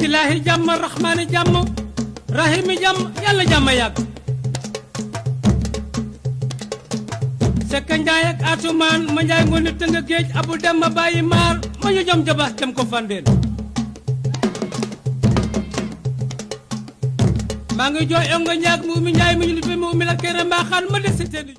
bismillahi jàmm rahmaani jàmm rahimi jàmm yàlla jàmm yàgg sekka njaay ak atumaan ma njaay ngoon tënga géej abu dem ma bàyyi maar ma ñu jom jabax dem ko fandeen maa ngi jooy ongo ñaag mu umi njaay mi ñu lippee mu umi la kere mbaaxaan ma des seeni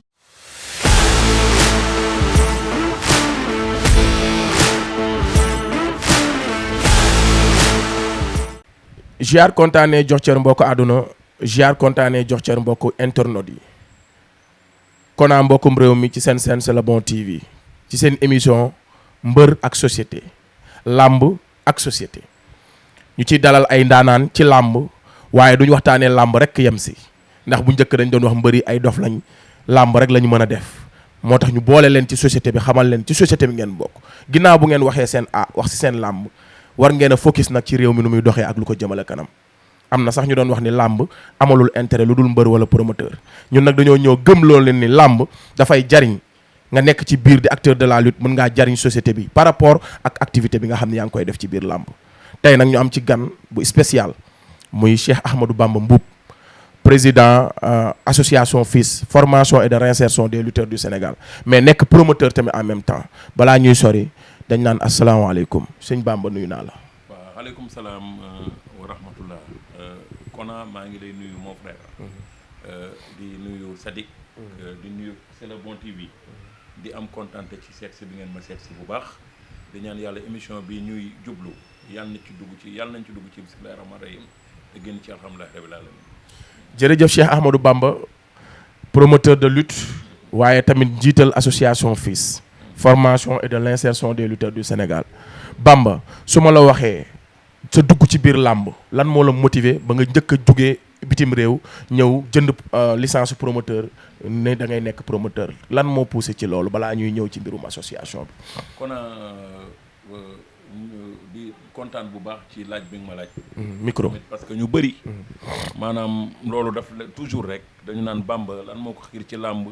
ziar kontaanee jox cër mbokk àdduna ziar kontaanee jox cër mbokk internautes yi konaa mbokkum réew mi ci seen C'est le bon TV ci seen émission mbër ak société làmb ak société ñu ciy dalal ay ndaanaan ci làmb waaye duñu waxtaanee làmb rek yem si ndax bu njëkk dañ doon wax mbëri ay dof lañ làmb rek la ñu mën a def moo tax ñu boole leen ci société bi xamal leen ci société bi ngeen bokk ginnaaw bu ngeen waxee seen wax si seen làmb war ngeen a focus nag ci réew mi nu muy doxee ak lu ko jëmale kanam am na sax ñu doon wax ni làmb amalul intérêt lu dul mbër wala promoteur ñun nag dañoo ñëw gëm loolu leen ni làmb dafay jariñ nga nekk ci biir di acteur de la lutte mën ngaa jariñ société bi par rapport ak activité bi nga xam ne yaa ngi koy def ci biir làmb tey nag ñu am ci gan bu spécial muy Cheikh Ahmadou Bamba Mboup président association FILS formation et de réinsertion des lutteurs du Sénégal mais nekk promoteur tamit en même temps balaa ñuy sori dañ naan asalaamaaleykum sëñ Bamba nuyu naa la. waaw aleykum salaam wa rahmatullah Kona maa ngi lay nuyu mon frère. di nuyu Sadik. di nuyu C'est le bon TV. di am kontaante ci seet si bi ngeen ma seet si bu baax di ñaan yàlla émission bi ñuy jublu yàlla nañ ci dugg ci bismillaahi rahmaani rahiim te génn ci alhamdulilah rabbil alamin. jërëjëf Cheikh Ahmadou Bamba promoteur de lutte waaye tamit jiital association FILS. formation et de l'insertion des lutteurs du Sénégal Bamba su ma la waxee sa dugg ci biir làmb lan moo la motiver ba nga njëkk a jugee bitim réew ñëw jënd licence promoteur ne da ngay nekk promoteur lan moo poussé ci loolu balaa ñuy ñëw ci mbirum association bi. kon di kontaan bu baax ci laaj bi nga ma laaj. micro parce que ñu bëri. maanaam loolu daf toujours rek dañu naan Bamba lan moo ko xiir ci làmb.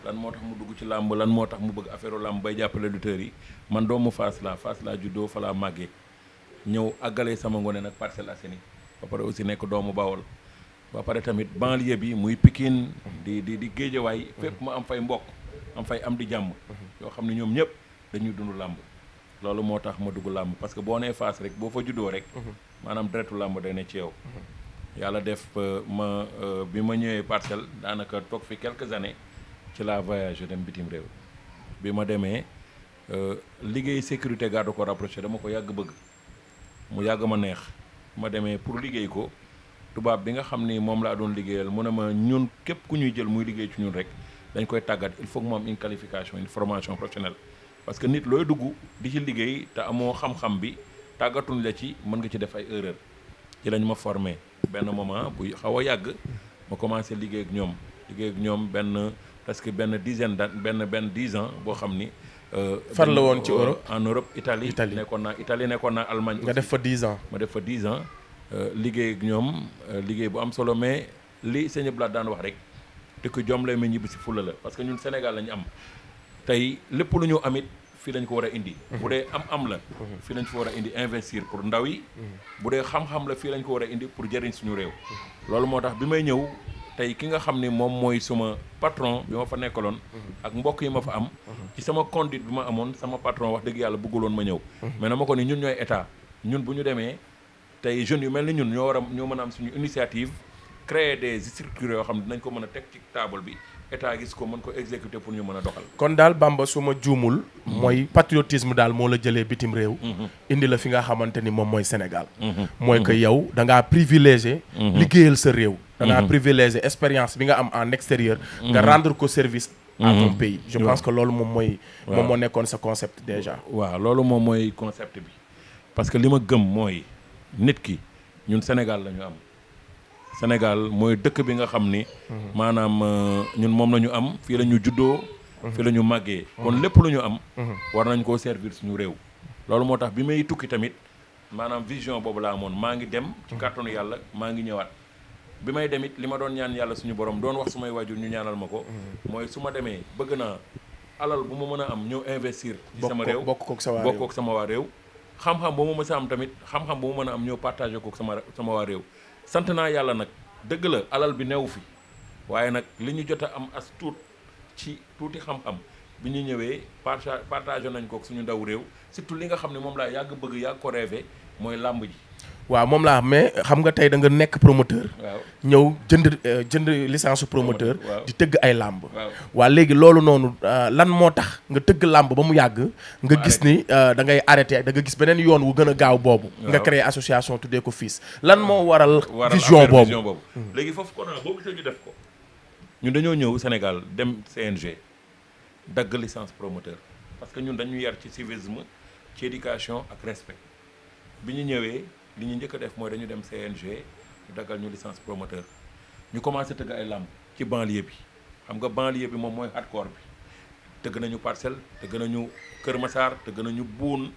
lan moo tax mu dugg ci làmb lan moo tax mu bëgg affaire làmb bay jàppale lutteurs yi man doomu Fass laa juddoo fa laa màggee ñëw àggale sama ngone nag Parcelles Assainies ba pare aussi nekk doomu Bawol ba pare tamit banlieue bi muy Pikine di Géejawaay fépp ma am fay mbokk am fay am di jàmm yoo xam ne ñoom ñëpp dañuy dund làmb loolu moo tax ma dugg làmb parce que boo nee Fass rek boo fa juddoo rek maanaam deretu làmb day ne ci yow yàlla def bi ma ñëwee Parcelles daanaka toog fi quelques années ci la voyage dem bitim réew bi ma demee liggéey sécurité garde corps rapproché dama ko yàgg bëgg mu yàgg ma neex ma demee pour liggéey ko tubaab bi nga xam ni moom laa doon liggéeyal mu ne ma ñun képp ku ñuy jël muy liggéey ci ñun rek dañ koy tàggat il faut que mu am une qualification une formation professionnelle parce que nit looy dugg di ci liggéey te amoo xam-xam bi tàggatuñ la ci mën nga ci def ay erreur ci lañ ma formé benn moment bu xaw a yàgg ma commencé liggéey ak ñoom parce que benn dizaine benn 10 ans boo xam ni. fan la woon ci Europe en Europe Italie nekkoon naa Allemagne. nga def fa 10 ans. ma def fa 10 ans liggéey ak ñoom liggéey bu am solo mais li sëñ Blaat daan wax rek te ko jom lay ma ñibbi si fulla la parce que ñun Sénégal la ñu am tey lépp lu ñu amit fii lañ ko war a indi. bu dee am la. fii lañ ko war a indi investir pour ndaw yi. bu dee xam-xam la fii lañ ko war a indi pour jëriñ suñu réew. loolu moo tax bi may ñëw. tey ki nga xam ni moom mooy suma patron bi ma fa nekkaloon ak mbokk yi ma fa am ci sama conduite bi ma amoon sama patron wax dëgg yàlla bëgguloon ma ñëw mais na ma ko ni ñun ñooy état ñun bu ñu demee tey jeunes yu mel ni ñun ñoo mën a am suñu initiative créer des structures yoo xam ne dinañ ko mën a teg ci table bi état gis ko mën ko exécuter pour ñu mën a doxal kon daal Bamba su ma juumul mooy patriotisme daal moo la jëlee bitim réew indi la fi nga xamante ni moom mooy Sénégal mooy que yow da ngaa privilégié liggéeyal sa réew da ngaa privilégié expérience bi nga am en extérieur nga rendre ko service à ton pays je pense que loolu moom moo nekkoon sa concept déjà waaw loolu moom mooy concept bi parce que li ma gëm mooy nit ki ñun Sénégal la ñu am Sénégal mooy dëkk bi nga xam ni maanaam ñun moom la ñu am fii la ñu juddoo fii la ñu màggee kon lépp lu ñu am war nañ koo servir suñu réew loolu moo tax bi may tukki tamit maanaam vision boobu laa amoon maa ngi dem ci kàttanu yàlla maa ngi ñëwaat bi may demit li ma doon ñaan yàlla suñu borom doon wax sumay waajur ñu ñaanal ma ko mooy su ma demee bëgg naa alal bu ma mën a am ñëw investir ci sama réew bokk kook sama waa réew xam-xam ba mu mës a am tamit xam-xam ba mu mën a am ñoo partagé ko sama waa réew sant naa yàlla nag dëgg la alal bi newu fi waaye nag li ñu jot a am as ci tuuti xam-xam bi ñu ñëwee partagé nañ ko suñu ndaw réew surtout li nga xam ne moom laa yàgg bëgg yàgg ko rêvé mooy làmb ji. waaw moom laa mais xam nga tey da nga nekk promoteur. waaw ñëw jënd licence promoteur. di tëgg ay làmb. waa léegi loolu noonu lan moo tax nga tëgg làmb ba mu yàgg. nga gis ni da ngay arrêté da nga gis beneen yoon wu gën a gaaw boobu. nga créé association tuddee ko FILS. lan moo waral vision boobu. léegi foofu kon boo gisee ñu def ko. ñun dañoo ñëw Sénégal dem CNG dagg licence promoteur parce que ñun dañu yar ci civisme ci éducation ak respect bi ñu ñëwee. li ñu njëkk a def mooy dañu dem CNG ñu daggal ñu licence promoteur ñu commencé tëgg ay làmb ci banlieue bi xam nga banlieue bi moom mooy hardcore bi tëgg nañu Parcelles tëgg nañu Kër Massar tëgg nañu Boune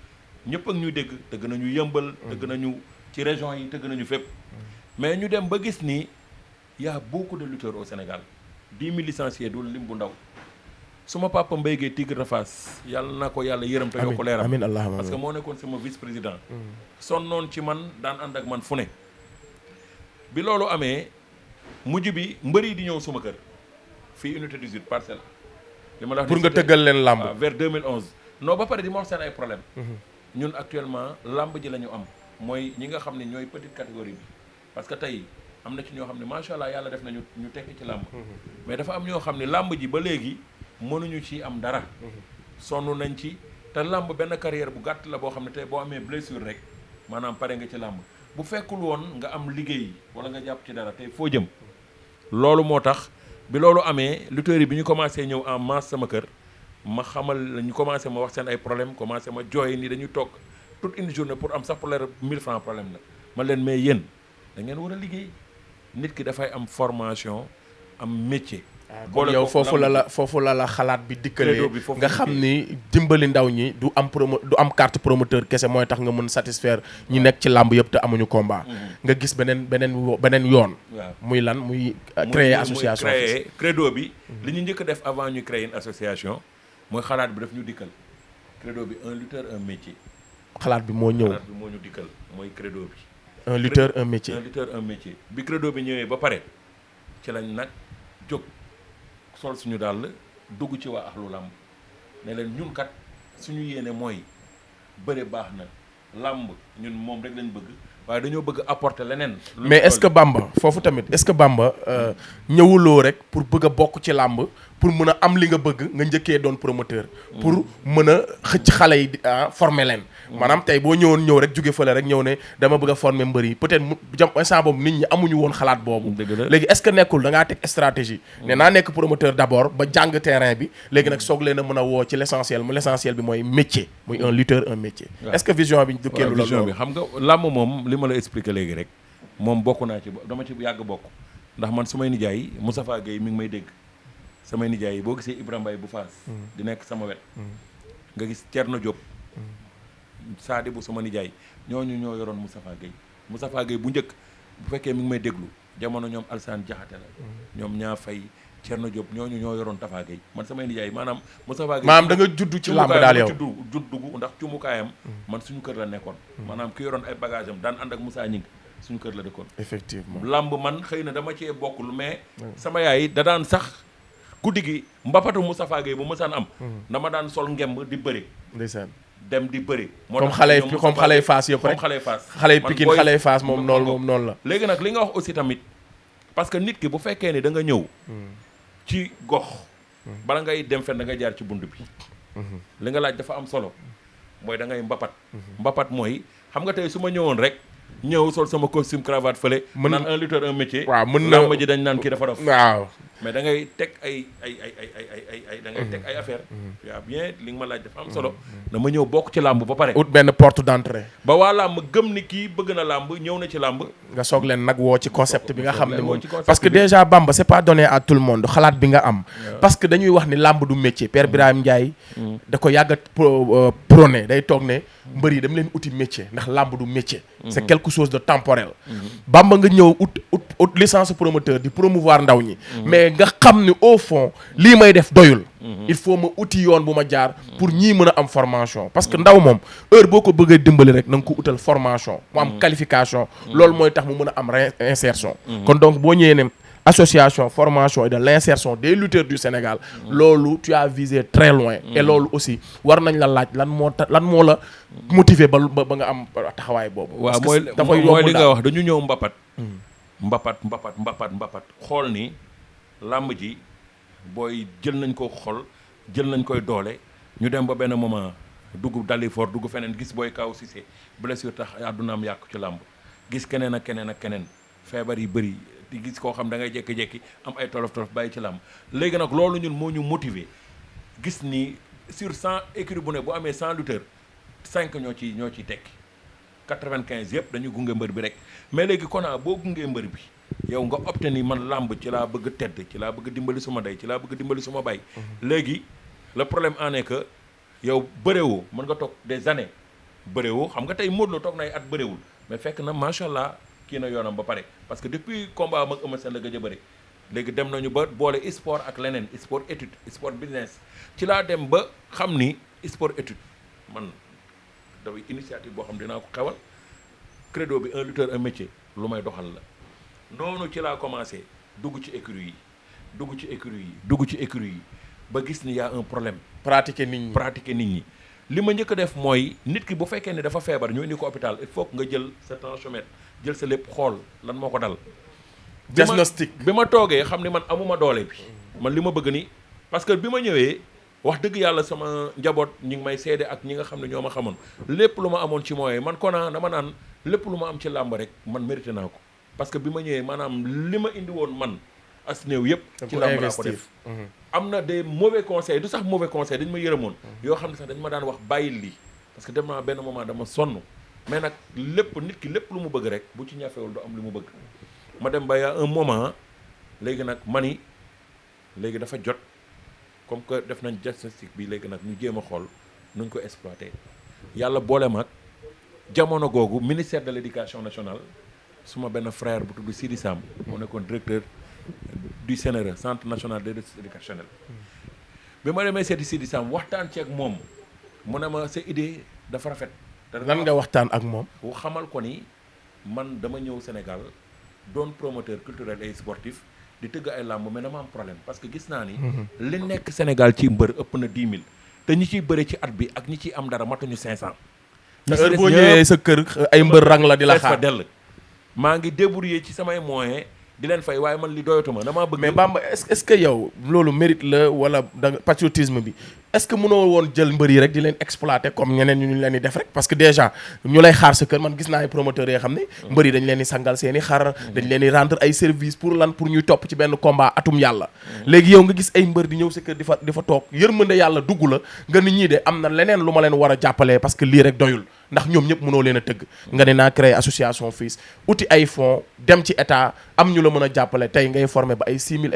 ñëpp ak ñuy dégg tëgg nañu Yëmbal tëgg nañu ci région yi tëgg nañu fépp mais ñu dem ba gis ni y a beaucoup de lutteurs au Sénégal 10 000 licenciés du lim bu ndaw suma papa Mbaye Gueye Tigre de Fass yàlla na ko yàlla yërëm te yokk leeram amiin allahumma parce que moo nekkoon sama vice président sonnoon ci man daan ànd ak man fu ne bi loolu amee mujj bi mbër yi di ñëw suma kër fii unité 18 Parcelles li ma la wax pour nga tëggal leen làmb vers 2011 non ba pare di ma wax seen ay problème ñun actuellement làmb ji la ñu am mooy ñi nga xam ne ñooy petite catégorie bi parce que tey am na ci ñoo xam ne macha allah yàlla def nañu ñu tekki ci làmb mais dafa am ñoo xam ne làmb ji ba léegi mënuñu ci am dara sonn nañ ci te làmb benn carrière bu gàtt la boo xam ne tey boo amee blessure rek maanaam pare nga ci làmb bu fekkul woon nga am liggéey wala nga jàpp ci dara tey foo jëm loolu moo tax bi loolu amee lutteurs yi bi ñu commencé ñëw en masse sama kër ma xamal ñu commencé ma wax seen ay problème commencé ma jooy ni dañu toog toute une journée pour am sax problème 1000 francs problème la ma leen mais yéen da ngeen war a liggéey nit ki dafay am formation am métier. kon yow foofu la la xalaat bi dikkalee nga xam ni dimbali ndaw ñi du am carte promoteur kese mooy tax nga mën satisfaire ñi nekk ci làmb yëpp te amuñu combat. nga gis beneen yoon. muy lan muy créer association. muy créer credo bi. li ñu njëkk a def avant ñu créer une association mooy xalaat bi daf ñu dikkal credo bi un lutteur un métier. xalaat bi moo ñëw xalaat bi moo ñu dikkal mooy credo bi. un lutteur un métier. un lutteur un métier bi credo bi ñëwee ba pare ci lañ nag jóg. sol suñu dàll dugg ci waa axlu làmb ne leen ñun kat suñu yéene mooy bëre baax na làmb ñun moom rek lañ bëgg waaye dañoo bëgg apporter leneen. mais est-ce que Bamba foofu tamit est-ce que Bamba ñëwuloo rek pour bëgg a bokk ci làmb pour mën a am li nga bëgg nga njëkkee doon promoteur. pour mën a xëcc xale yi former leen. maanaam tey boo ñëw rek jóge fële rek ñëw ne dama bëgg a former mbër yi peut-être instant boobu nit ñi amuñu woon xalaat boobu. léegi est-ce que nekkul da ngaa teg stratégie. ne naa nekk promoteur d'abord ba jàng terrain bi. léegi nag soog leen a mën a woo ci l'essentiel bi mooy métier. muy un lutteur un métier. est-ce que vision bi dukkeelu la vision bi xam nga làmb moom li ma la expliquer léegi rek moom bokk naa ci dama ci yàgg bokk ndax man sumay nijaay Moustapha Gueye mi ngi may dégg samay nijaay yi boo gisee Ibrahima Mbaye bu Faas di nekk sama wet nga gis Thierno Diop Saadi bu sama nijaay ñooñu ñoo yoroon Moustapha Gueye bu njëkk bu fekkee mi ngi may déglu jamono ñoom Alsane Diakhaté la ñoom ñaa fay Thierno Diop ñooñu ñoo yoroon Tafa Gueye man samay nijaay maanaam Moustapha Gueye maanaam da nga judd ci làmb daal yow dugg ndax cumukaayam man suñu kër la nekkoon maanaam ki yoroon ay bagage am daan ànd ak Moussa Ñing suñu kër la dëkkoon effectivement làmb man xëy na dama cee bokkul mais sama yaay da daan sax guddi gi mbapatu Moustapha Gueye bu mësaan am dama daan sol ngemb di bëri ndeysaan dem di bëri comme xale yi Fass yëpp rek xale yi Pikine xale yi Fass moom noonu la léegi nag li nga wax aussi tamit parce que nit ki bu fekkee ni da nga ñëw ci gox bala ngay dem fen da nga jaar ci bunt bi li nga laaj dafa am solo mooy da ngay mbapat mooy xam nga tey su ma ñëwoon rek ñëw sol sama costume cravate fële naan un lutteur un métier waaw mën na làmb ji dañ naan kii dafa dof waaw mais da ngay teg ay da ngay teg ay affaire yaa bien li nga ma laaj dafa am solo na ma ñëw bokk ci làmb ba pare ut benn porte d'entrée ba waa làmb gëm ni kii bëgg na làmb ñëw na ci làmb nga soog leen nag woo ci concept bi nga xam ne moom parce que déjà Bamba c'est pas donné à tout le monde xalaat bi nga am parce que dañuy wax ni làmb du métier Père Birahim Ndiaye da ko yàgg a prôné day toog ne mbër yi dem leen uti métier ndax làmb du métier. c'est quelque chose de temporel. Bamba nga ñëw ut licence promoteur di promouvoir ndaw ñi. mais nga xam ni au fond lii may def doyul. il faut ma uti yoon bu ma jaar pour ñii mën a am formation parce que ndaw moom heure boo ko bëggee dimbali rek na nga ko utal formation mu am qualification. loolu mooy tax mu mën a am réinsertion. kon donc boo ñëwee ne association formation et de l'insertion des lutteurs du Sénégal loolu tu as visé très loin et loolu aussi war nañ la laaj lan moo la motiver ba nga am taxawaay boobu. waaw mooy li nga wax dañu ñëw mbapat xool ni làmb ji booy jël nañ ko xol jël nañ koy doole ñu dem ba benn moment dugg Dalifort dugg feneen gis booy Kaw Cissé blessure tax àddunaam yàqu ci làmb gis keneen ak keneen feebar yi bëri di gis koo xam da ngay jékki-jékki am ay tolof bàyyi ci làmb léegi nag loolu ñun moo ñu motiver gis ni sur 100 écuries bu ne bu amee 100 lutteurs 5 ñoo ciy tekki 95 yëpp dañu gunge mbër bi rek mais léegi Kona boo gungee mbër bi yow nga opté ni man làmb ci laa bëgg tedd ci laa bëgg dimbali suma day ci laa bëgg dimbali suma bay léegi le problème en est que yow bëréwoo mën nga toog des années bëréwoo xam nga tey Modou Lo toog na ay at bëréwul mais fekk na macha allah kii na yoonam ba pare parce que depuis combat am ak Eumeu Sène la gëj a bëri léegi dem nañu ba boole sport ak leneen sport étude sport business ci laa dem ba xam ni sport étude man dafay initiative boo xam dinaa ko xewal credo bi un lutteur un métier lu may doxal la noonu ci laa commencé dugg ci écurie yi ba gis ni y a un problème pratiquer nit ñi li ma njëkk a def mooy nit ki bu fekkee ne dafa feebar ñu indi ko hôpital il faut que nga jël sa tensiomètre jël sa lépp xool lan moo ko dal diagnostic bi ma toogee xam ni man amuma doole bi man li ma bëgg ni parce que bi ma ñëwee wax dëgg yàlla sama njaboot ñi ngi may seede ak ñi nga xam ne ñoo ma xamoon lépp lu ma amoon ci moyen man Kona dama naan lépp lu ma am ci làmb rek man mérité naa ko parce que bi ma ñëwee maanaam li ma indi woon man as néew yëpp ci làmb laa ko def am na des mauvais conseils du sax mauvais conseil dañu ma yërëmoon yoo xam ne sax dañu ma daan wax bàyyil lii parce que dem naa benn moment dama sonn mais nag lépp nit ki lépp lu mu bëgg rek bu ci ñafewul du am li mu bëgg ma dem ba un moment léegi nag mani léegi dafa jot comme que def nañ diagnostic bi léegi nag ñu jéem a xool nuñ ko exploité yàlla boole mag jamono googu ministère de l'éducation nationale suma benn frère bu tudd Sidi Samb moo nekkoon directeur du CNRE centre national des ressources éducationnelles bi ma demee seeti Sidi Samb waxtaan ci ak moom mu ne ma sa idée dafa rafet. lan nga waxtaan ak moom. xamal ko ni man dama ñëw Sénégal doon promoteur culturel et sportif di tëgg ay làmb mais dama am problème parce que gis naa ni. li nekk Sénégal ci mbër ëpp na 10 000 te ñi ciy bëre ci at bi ak ñi ciy am dara matuñu 500. te heure boo ñëwee sa kër ay mbër rang la di la xaar dell maa ngi débrouiller ci samay moyens di leen fay waaye man li doyatuma damaa bëgg. mais Bamba est-ce que yow loolu mérite la wala da patriotisme bi est-ce que mënoo woon jël mbër yi rek di leen exploiter comme ñeneen ñu leen di def rek parce que déjà ñu lay xaar sa kër man gis naa ay promoteurs yoo xam ne mbër yi dañ leen di sangal seen i xar dañ leen di rendre ay service pour lan pour ñuy topp ci benn combat atum yàlla léegi yow nga gis ay mbër di ñëw sa kër di fa toog yërmande yàlla dugg la nga nit ñii de am na leneen lu ma leen war a jàppalee parce que lii rek doyul ndax ñoom ñëpp mënoo leen a tëgg nga ne naa créer association FILS uti ay fonds dem ci état am ñu la mën a jàppale tey ngay former ba ay 600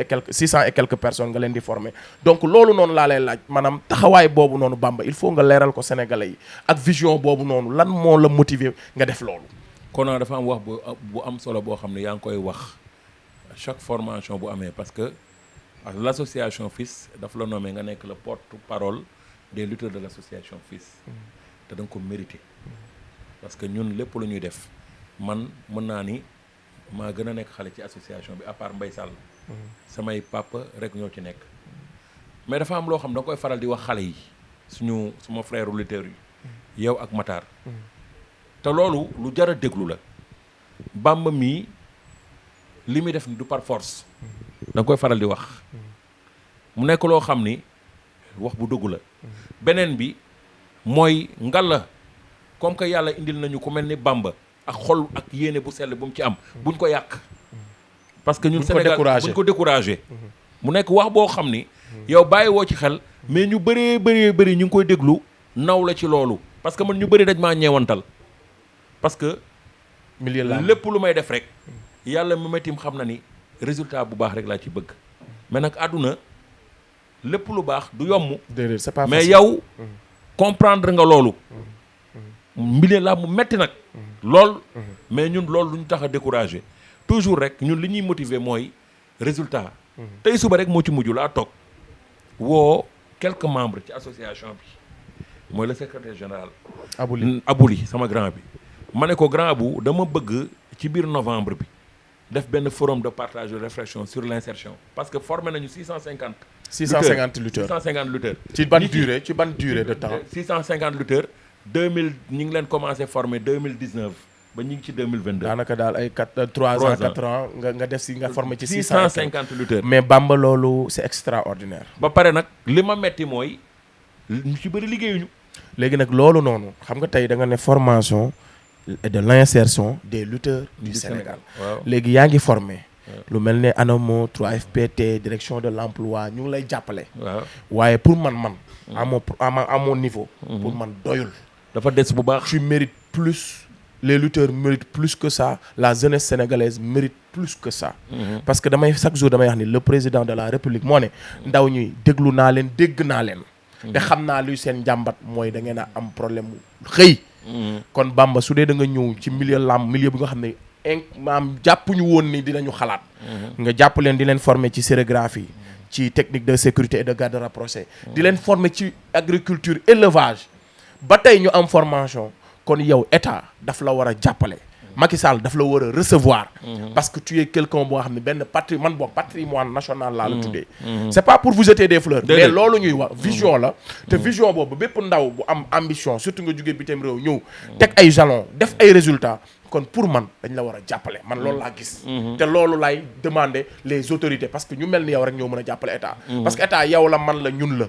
et quelques personnes nga leen di former donc loolu noonu laa lay laaj maanaam taxawaay boobu noonu Bamba il faut nga leeral ko Sénégalais yi ak vision boobu noonu lan moo la motiver nga def loolu. Kona dafa am wax bu am solo boo xam ne yaa ngi koy wax chaque formation bu amee parce que l'association FILS daf la nommé nga nekk le porte-parole des lutteurs de l'association FILS te da nga ko mérité parce que ñun lépp lu ñuy def man mën naa ni maa gën a nekk xale ci association bi à part Mbaye Sall samay papa rek ñoo ci nekk mais dafa am loo xam da nga koy faral di wax xale yi suma frère lutteurs yi yow ak Matar te loolu lu jar a déglu la Bamba mii li muy def ni du par force da nga koy faral di wax mu nekk loo xam ni wax bu dëggu la beneen bi mooy ngalla comme que yàlla indil nañu ku mel ni Bamba ak xol ak yéene bu sell bu mu ci am buñ ko yàq parce que ñun Sénégal buñ ko découragé mu nekk wax boo xam ni yow bàyyi woo ci xel mais ñu bëri ñu ngi koy déglu naw la ci loolu parce que man ñu bëri dañ maa ñeewantal parce que lépp lu may def rek yàlla mu metim xam na ni résultat bu baax rek laa ci bëgg mais nag àdduna lépp lu baax du yomb c'est pas mais facile. yow comprendre nga loolu milieu làmb mu metti nag lool mais ñun loolu lu ñu tax a découragé toujours rek ñun li ñuy motiver mooy résultat tey suba rek moo ci mujj laa toog woo quelques membres ci association bi mooy le secrétaire général Abouli sama grand bi ma ne ko grand Abou dama bëgg ci biir novembre bi def benn forum de partage de réflexion sur l'insertion parce que formé nañu 650 lutteurs ci ban durée de temps 650 lutteurs 2000 ñi ngi leen commencé former 2019 ba ñu ngi ci 2022 daanaka daal ay 3 ans 4 ans nga def si nga formé ci 650 lutteurs mais Bamba loolu c'est extraordinaire ba pare nag li ma metti mooy ñu ci bëri liggéeyuñu léegi nag loolu noonu xam nga tey da nga ne formation et de l'insertion des lutteurs du Sénégal léegi yaa ngi formé lu mel ne ANAMO 3FPT direction de l'emploi ñu ngi lay jàppale waaye pour man à mon niveau pour man doyul dafa des bu baax tu mérites plus les lutteurs méritent plus que ça la jeunesse sénégalaise mérite plus que ça parce que chaque jour damay wax ni le président de la République moo ne ndaw ñuy déglu naa leen dégg naa leen te xam naa luy seen njàmbat mooy da ngeen a am problème mu xëy kon Bamba su dee da nga ñëw ci milieu bi nga xam ne maam jàppuñu woon ni dinañu xalaat nga jàpp leen di leen former ci sérigraphie ci technique de sécurité et de garde rapprochée di leen former ci agriculture élevage ba tey ñu am formation kon yow état daf la war a jàppale Macky Sall daf la war a recevoir parce que tu es quelqu'un boo xam ne benn patrimoine national laa la tuddee c'est pas pour vous jeter des fleurs mais loolu ñuy wax vision la te vision boobu bépp ndaw bu am ambition surtout nga jógee bitim réew ñëw teg ay jalons def ay résultats kon pour man dañ la war a jàppale man loolu laa gis te loolu laay demander les autorités parce que ñu mel ni yow rek ñoo mën a jàppale état parce que état yow la man la ñun la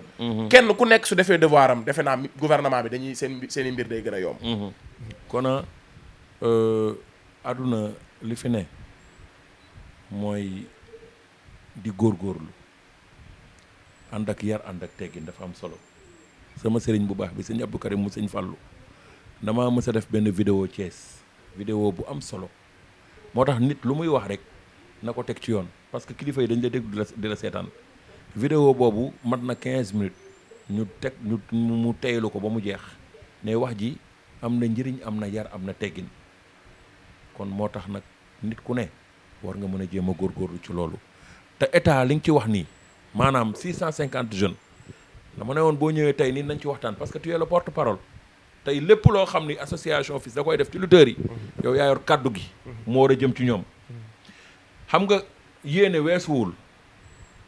kenn ku nekk su defee devoir am defe naa gouvernement bi dañuy seen i mbir day gën a yomb kon àdduna li fi ne mooy di góorgóorlu ànd ak yar ànd ak teggin dafa am solo sama sëriñ bu baax bi sëñ Abdou Karim mu sëñ Fallou damaa mës a def benn vidéo Thiès vidéo bu am solo moo tax nit lu muy wax rek na ko teg ci yoon parce que kilifa yi dañ la déglu di la seetaan vidéo boobu mat na 15 minutes ñu teg mu teylu ko ba mu jeex ne wax ji am na njëriñ am na yar am na teggin kon moo tax nag nit ku ne war nga mën a jéem a góorgóorlu ci loolu te état li nga ci wax nii maanaam 650 jeunes dama ne woon boo ñëwee tey nii nañ ci waxtaan parce que tu es le porte-parole tey lépp loo xam ni association FILS da koy def ci lutteurs yi yow yaa yor kàddu gi moo war a jëm ci ñoom xam nga yéene weesuwul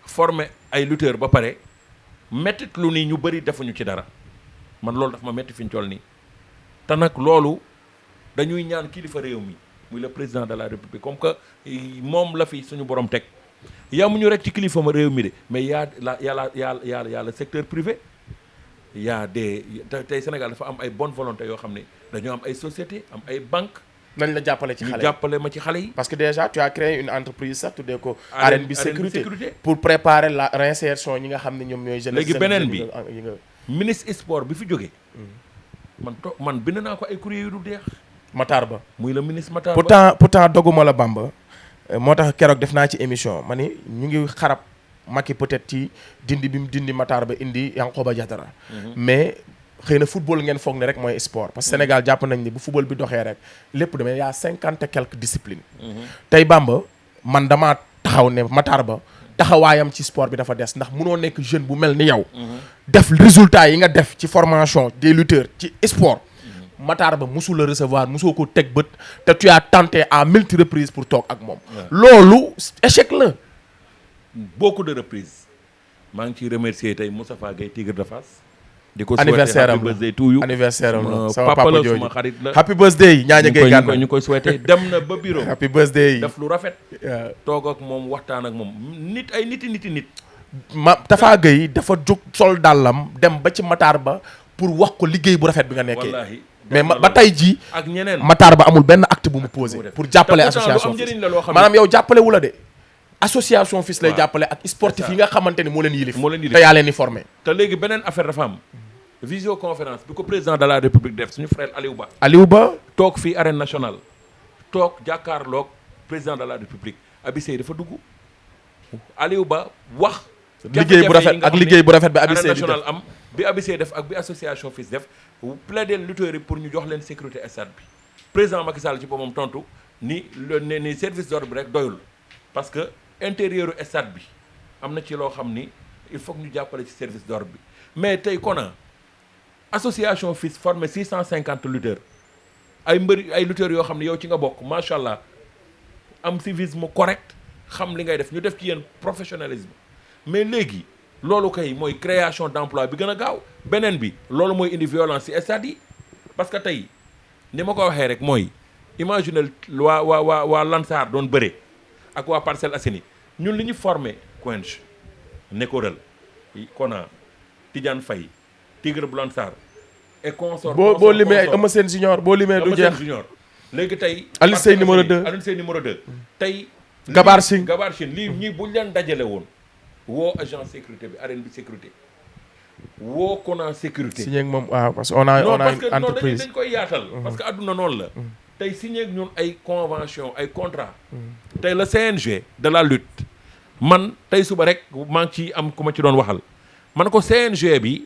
former ay lutteurs ba pare mettit lu nii ñu bëri defuñu ci dara man loolu daf ma metti fi ñu toll nii te nag loolu dañuy ñaan kilifa réew mi muy le président de la république comme que moom la fi suñu borom teg yamuñu rek ci kilifa ma réew mi de mais y a le secteur privé y a des tey Sénégal dafa am ay bonne volonté yoo xam ne dañoo am ay société am ay banque nañ la jàppale ci xale yi ñu jàppale ma ci xale yi parce que déjà tu as créé une entreprise sax tuddee ko RNB sécurité pour préparer la réinsertion ñi nga xam ne ñoom ñooy jeunesse léegi beneen bi ministre sport bi fi jógee man bind naa ko ay courrier yu du deex Matar Ba muy le ministre Matar Ba pourtant doguma la Bamba moo tax keroog def naa ci émission ma ni ñu ngi xarab Macky peut-être ci dindi bi mu dindi Matar Ba indi Yankhoba Diattara mais xëy na football ngeen foog ne rek mooy sport parce que Sénégal jàpp nañ ni bu football bi doxee rek lépp demee y'a 50 et quelques disciplines tey Bamba man damaa taxaw ne Matar Ba taxawaayam ci sport bi dafa des ndax munoo nekk jeune bu mel ni yow def résultat yi nga def ci formation des lutteurs ci sport Matar Ba musul la recevoir musoo ko teg bët te tu as tenté à multi reprises pour toog ak moom loolu échec la beaucoup de reprises maa ngi ciy remercier tey Moustapha Gueye Tigre de Fass di ko anniversaire am happy birthday to you anniversaire am sama papa la jooju suma xarit la happy birthday ñaaña ngay gànna ñu koy souhaité dem na ba bureau happy birthday def lu rafet toog ak moom waxtaan ak moom nit ay nit Tafa Gueye dafa jóg sol dàllam dem ba ci Matar Ba pour wax ko liggéey bu rafet bi nga nekkee wallaahi mais ba tey jii ak ñeneen Matar Ba amul benn acte bu mu posé pour jàppale association FILS maanaam yow jàppale wu la de association FILS lay jàppale ak sportif yi nga xamante ni moo leen yilif te yaa leen di formé te léegi beneen affaire dafa am visioconférence bi ko président de la république def suñu frère Aliou Ba toog fii arène nationale toog jàkkaarloog président de la république Abi Seye dafa dugg Aliou Ba wax liggéey bu rafet ak liggéey bu rafet bi ABC di national def am bi ABC def ak bi association FILS def plaider lutteurs yi pour ñu jox leen sécurité stade bi président Macky Sall ci boppam tontu ni ni service d'ordre bi rek doyul parce que intérieur u stade bi am na ci loo xam ni il faut que ñu jàppale ci service d'ordre bi mais tey kona association FILS formé 650 lutteurs ay mbëri ay lutteurs yoo xam ne yow ci nga bokk macha allah am civisme correct xam li ngay def ñu def ci yéen professionnalisme mais léegi loolu kay mooy création d'emploi bi gën a gaaw beneen bi loolu mooy indi violence ci stade yi parce que tey ni ma ko waxee rek mooy imaginez waa Lansar doon bëre ak waa Parcelles Assainies ñun li ñu formé Quench Nekoral Kona Tidiane Faye Tigre bu Lansar et consort boo limee ay Eumeu Sène Junior boo limee du jeex Junior léegi tey Alioune Seye numéro 2 Alioune Seye numéro 2 tey Gabar Singh lii ñii buñ leen dajale woon woo agent sécurité bi arène bi sécurité woo Kona sécurité signé ak moom waaw parce que on a une entreprise dañ koy yaatal parce que adduna noonu la tey signé ak ñun ay convention ay contrat tey le CNG de la lutte man tey suba rek maa ngi ci am ku ma ci doon waxal man ko CNG bi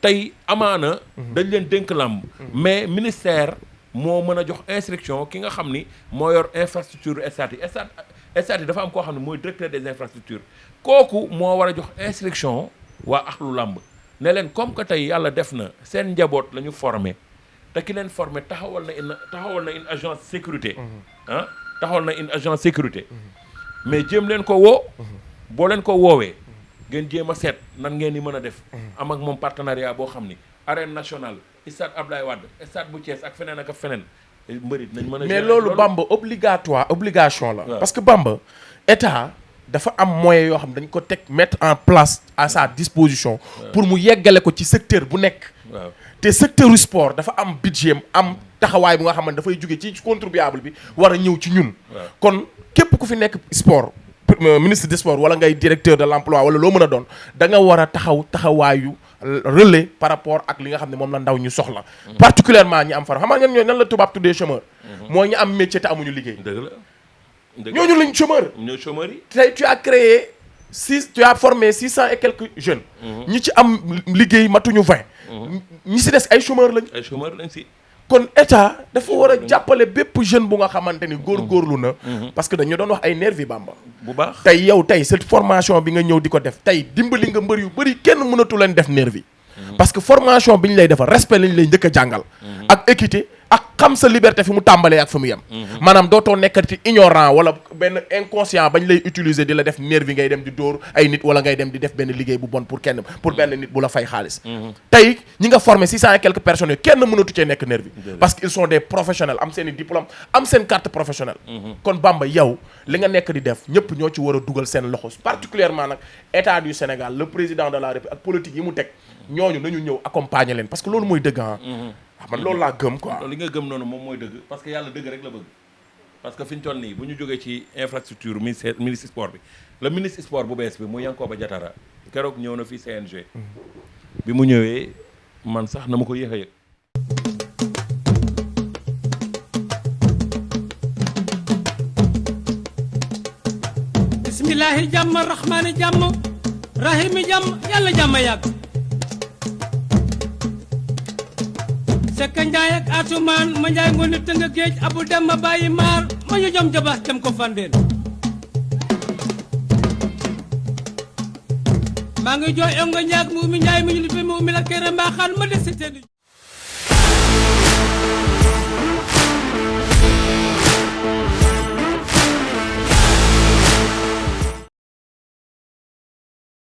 tey amaana dañ leen dénk làmb mais ministère moo mën a jox instruction ki nga xam ni moo yor infrastructure stade yi dafa am koo xam ne mooy directeur des infrastructures kooku moo war a jox instruction waa axlu làmb ne leen comme que tey yàlla def na seen njaboot la ñu formé te ki leen formé taxawal na une agence sécurité taxawal na une agence sécurité mais jéem leen ko woo boo leen ko woowee ngeen jéem a seet nan ngeen di mën a def am ak moom partenariat boo xam ni arène nationale stade Abdoulaye Wade stade bu Thiès ak feneen ak feneen mbëri nañ mën a mais loolu Bamba obligation la parce que Bamba état dafa am moyen yoo xam ne dañ ko teg mettre en place à sa disposition pour mu yeggale ko ci secteur bu nekk te secteur du sport dafa am budget am taxawaay bu nga xam ne dafay jóge ci contribuable bi war a ñëw ci ñun kon képp ku fi nekk sport ministre des sports wala ngay directeur de l'emploi wala loo mën a doon da nga war a taxawaayu relais par rapport ak li nga xam ne moom la ndaw ñu soxla particulièrement ñi am far xam nga ñooy nan la tubaab tuddee chômeur mooy ñu am métier te amuñu liggéey ñooñu lañ chômeur yi tey tu as créé tu as formé 600 et quelques jeunes ñi ci am liggéey matuñu 20 ñi si des ay chômeur lañ si kon état dafa war a jàppale bépp jeune bu nga xamante ni góorgóorlu na parce que dañu doon wax ay nervi Bamba bu baax tey yow tey cette formation bi nga ñëw di ko def tey dimbali nga mbër yu bëri kenn mënatu leen def nervi parce que formation bi ñu lay defal respect lañ lay njëkk a jàngal ak équité ak xam sa liberté fi mu tàmbalee ak fi mu yem maanaam dootoo nekkati ignorant wala benn inconscient bañ lay utiliser di la def nervi ngay dem di dóor ay nit wala ngay dem di def benn liggéey bu bon pour benn nit bu la fay xaalis tey ñi nga formé 600 et quelques personnes yooyu kenn mënatu cee nekk nervi parce que ils sont des professionnels am seen i diplôme am seen carte professionnelle kon Bamba yow li nga nekk di def ñëpp ñoo ci war a dugal seen loxo particulièrement nag état du Sénégal le président de la République ak politique yi mu teg ñooñu nañu ñëw accompagner leen parce que loolu mooy dëgg man loolu laa gëm quoi. li nga gëm noonu moom mooy dëgg parce que yàlla dëgg rek la bëgg parce que fi ñu toll nii bu ñu jógee ci infrastructure ministre sport bi le ministre sport bu bees bi mu Yankhoba Diattara keroog ñëw na fi CNG. bi mu ñëwee man sax na ma ko yéex a yëg. bismillahi jàmm rahmaani jàmm rahimi jàmm yàlla jàmm yàgg. Sekka Njaay ak Atumaan ma Njaay ngoon tënga géej abu dem ma bàyyi maar ma ñu jom jabax dem ko fandeen maa ngi jooy ongo ñaag mu umi Njaay mi ñu lippee mu umi la kere mbaaxaan ma des